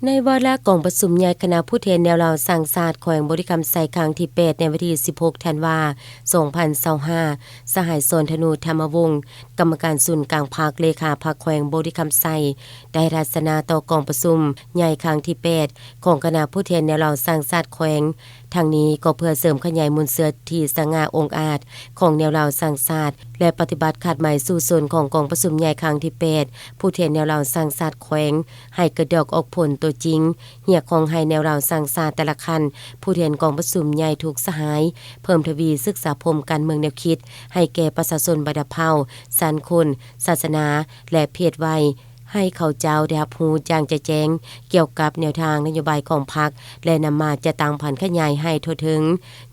ໃນວາລະກອງປະຊຸມໃຫຍ່ຄະນະຜູ້ແທນແນວລາວສ້າງຊາດແຂວງບໍລິຄຳໄຊຄັ້ງທີແປດ ໃນວັນທີສິບຫົກ ທັນວາ ສອງພັນຊາວຫ້າ, ສະຫາຍ ສອນທະນູ ທຳມະວົງ ກຳມະການສູນກາງພັກ ເລຂາພັກແຂວງບໍລິຄຳໄຊ ໄດ້ທັດສະນະຕໍ່ກອງປະຊຸມໃຫຍ່ຄັ້ງທີແປດ ຂອງຄະນະຜູ້ແທນແນວລາວສ້າງຊາດແຂວງ. ທັງນີ້ກໍເພື່ອເສີມຂະຫຍາຍມູນເຊື້ອທີ່ສະຫງ່າອົງອາດຂອງແນວລາວສ້າງຊາດ ແລະ ປະຕິບັດຄາດໝາຍສູ້ຊົນຂອງກອງປະຊຸມໃຫຍ່ຄັ້ງທີແປດ ຜູ້ແທນແນວລາວສ້າງຊາດແຂວງ ໃຫ້ກະດອກອອກຜົນຕົວຈິງ, ຮຽກຮ້ອງໃຫ້ແນວລາວສ້າງຊາດແຕ່ລະຂັ້ນ ຜູ້ແທນກອງປະຊຸມໃຫຍ່ທຸກສະຫາຍ ເພີ່ມທະວີສຶກສາພົມການເມືອງແນວຄິດ ໃຫ້ແກ່ປະຊາຊົນບັນດາເຜົ່າ, ຊັ້ນຄົນ, ສາສະໜາ ແລະ ເພດໄວ ໃຫ້ເຂົາເຈົ້າໄດ້ຮັບຮູ້ຢ່າງຈະແຈ້ງກ່ຽວກັບແນວທາງນະໂຍບາຍຂອງພັກ ແລະ ນຳມາຈັດຕັ້ງຜັນຂະຫຍາຍໃຫ້ທົ່ວເຖິງ,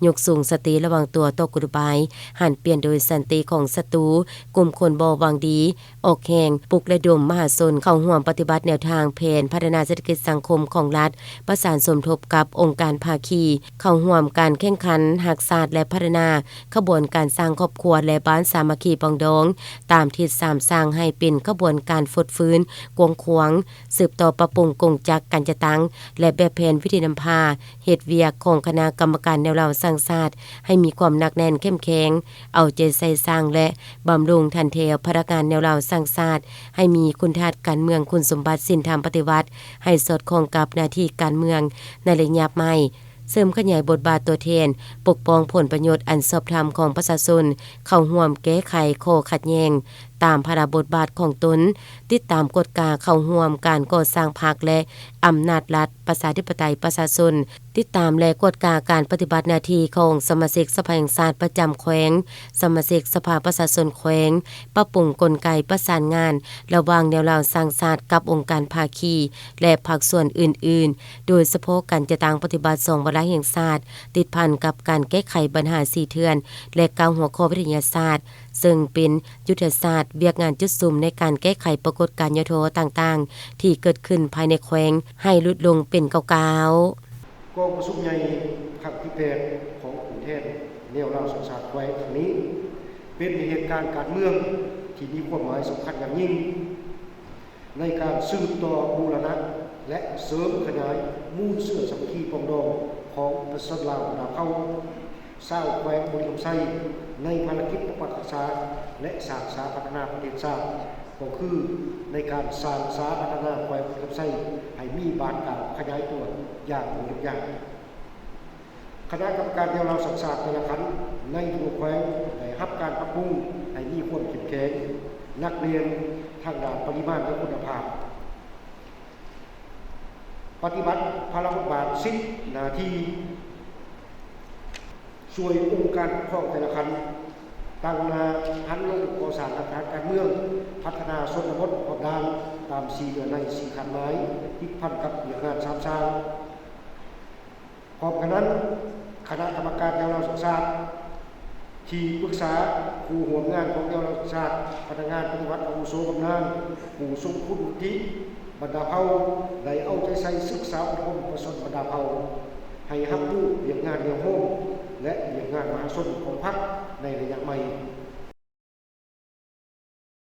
ຍົກສູງສະຕິລະວັງຕົວຕໍ່ກຸດບາຍຫັນປ່ຽນໂດຍສັນຕິຂອງສັດຕູ, ກຸ່ມຄົນບໍ່ຫວັງດີ, ອອກແຮງປຸກລະດົມມະຫາຊົນເຂົ້າຮ່ວມປະຕິບັດແນວທາງແຜນພັດທະນາເສດຖະກິດສັງຄົມຂອງລັດ, ປະສານສົມທົບກັບອົງການພາຄີ, ເຂົ້າຮ່ວມການແຂ່ງຂັນຮັກຊາດ ແລະ ພັດທະນາຂະບວນການສ້າງຄອບຄົວ ແລະ ບ້ານສາມັກຄີປອງດອງ ຕາມທິດສາມສ້າງໃຫ້ເປັນຂະບວນການຟົດຟື້ນກວ້າງຂວາງ, ສືບຕໍ່ປັບປຸງກົງຈັກການຈັດຕັ້ງ ແລະ ແບບແຜນວິທີນຳພາເຮັດວຽກຂອງຄະນະກຳມະການແນວລາວສ້າງຊາດ ໃຫ້ມີຄວາມໜັກແໜ້ນເຂັ້ມແຂງ, ເອົາໃຈໃສ່ສ້າງ ແລະ ບຳລຸງຖັນແຖວພະນັກງານແນວລາວສ້າງຊາດ ໃຫ້ມີຄຸນທາດການເມືອງ, ຄຸນສົມບັດສິນທຳປະຕິວັດ ໃຫ້ສອດຄ່ອງກັບໜ້າທີ່ການເມືອງໃນໄລຍະໃໝ່, ເສີມຂະຫຍາຍບົດບາດຕົວແທນປົກປ້ອງຜົນປະໂຫຍດອັນຊອບທຳຂອງປະຊາຊົນ ເຂົ້າຮ່ວມແກ້ໄຂຂໍ້ຂັດແຍ່ງຕາມພາລະບົດບາດຂອງຕົນ, ຕິດຕາມກວດກາເຂົ້າຮ່ວມການກໍ່ສ້າງພັກ ແລະ ອຳນາດລັດປະຊາທິປະໄຕປະຊາຊົນ, ຕິດຕາມ ແລະ ກວດກາການປະຕິບັດໜ້າທີ່ຂອງສະມາຊິກສະພາແຫ່ງຊາດປະຈຳແຂວງ, ສະມາຊິກສະພາປະຊາຊົນແຂວງ, ປັບປຸງກົນໄກປະສານງານລະຫວ່າງແນວລາວສ້າງຊາດກັບອົງການພາຄີ ແລະ ພາກສ່ວນອື່ນໆ, ໂດຍສະເພາະການຈັດຕັ້ງປະຕິບັດສອງວາລະແຫ່ງຊາດ ຕິດພັນກັບການແກ້ໄຂບັນຫາສີ່ເຖື່ອນ ແລະ ເກົ້າຫົວຂໍ້ວິທະຍາສາດ, ເຊິ່ງເປັນຍຸດທະສາດວຽກງານຈຸດສຸມໃນການແກ້ໄຂປາກົດການຫຍໍ້ທໍ້ຕ່າງໆ ທີ່ເກີດຂຶ້ນພາຍໃນແຂວງ ໃຫ້ຫຼຸດລົງເປັນກ້າວໆ. ກອງປະຊຸມໃຫຍ່ຄັ້ງທີແປດ ຂອງຜູ້ແທນແນວລາວສ້າງຊາດແຂວງຄັ້ງນີ້ ເປັນເຫດການການເມືອງທີ່ມີຄວາມໝາຍສຳຄັນຢ່າງຍິ່ງ ໃນການສືບຕໍ່ບູລະນະ ແລະ ເສີມຂະຫຍາຍມູນເຊື້ອສາມັກຄີປອງດອງຂອງປະຊາຊົນລາວບັນດາເຜົ່າ ຊາວແຂວງບໍລິຄຳໄຊ ໃນພາລະກິດປົກປັກຮັກສາ ແລະ ສ້າງສາພັດທະນາປະເທດຊາດ ກໍຄືໃນການສ້າງສາພັດທະນາແຂວງບໍລິຄຳໄຊ ໃຫ້ມີບາດກ້າວຂະຫຍາຍຕົວຢ່າງບໍ່ຢຸດຢັ້ງ. ຄະນະກຳມະການແນວລາວສ້າງຊາດແຕ່ລະຂັ້ນໃນທົ່ວແຂວງ ໄດ້ຮັບການປັບປຸງໃຫ້ມີຄວາມເຂັ້ມແຂງ, ໜັກແໜ້ນທາງດ້ານປະລິມານ ແລະ ຄຸນນະພາບ. ປະຕິບັດພາລະບົດບາດ, ສິດ, ໜ້າທີ່, ຊ່ວຍອົງການປົກຄອງແຕ່ລະຂັ້ນ, ຕັ້ງໜ້າຫັນລົງກໍ່ສ້າງຮາກຖານການເມືອງ, ພັດທະນາຊົນນະບົດຮອບດ້ານ ຕາມສີ່ເນື້ອໃນສີ່ຄາດໝາຍ ຕິດພັນກັບວຽກງານສາມສ້າງ. ພ້ອມກັນນັ້ນ, ຄະນະກຳມະການແນວລາວສ້າງຊາດ, ທີ່ປຶກສາ, ຄູ່ຮ່ວມງານຂອງແນວລາວສ້າງຊາດ, ພະນັກງານປະຕິບັດອາວຸໂສບຳນານ, ຜູ້ຊົງຄຸນວຸດທິ, ບັນດາເຜົ່າ ໄດ້ເອົາໃຈໃສ່ສຶກສາອົບຮົມປະຊາຊົນບັນດາເຜົ່າ ໃຫ້ຮັບຮູ້ວຽກງານແນວໂນ້ມ ແລະ ວຽກງານມະຫາຊົນຂອງພັກໃນໄລຍະໃໝ່.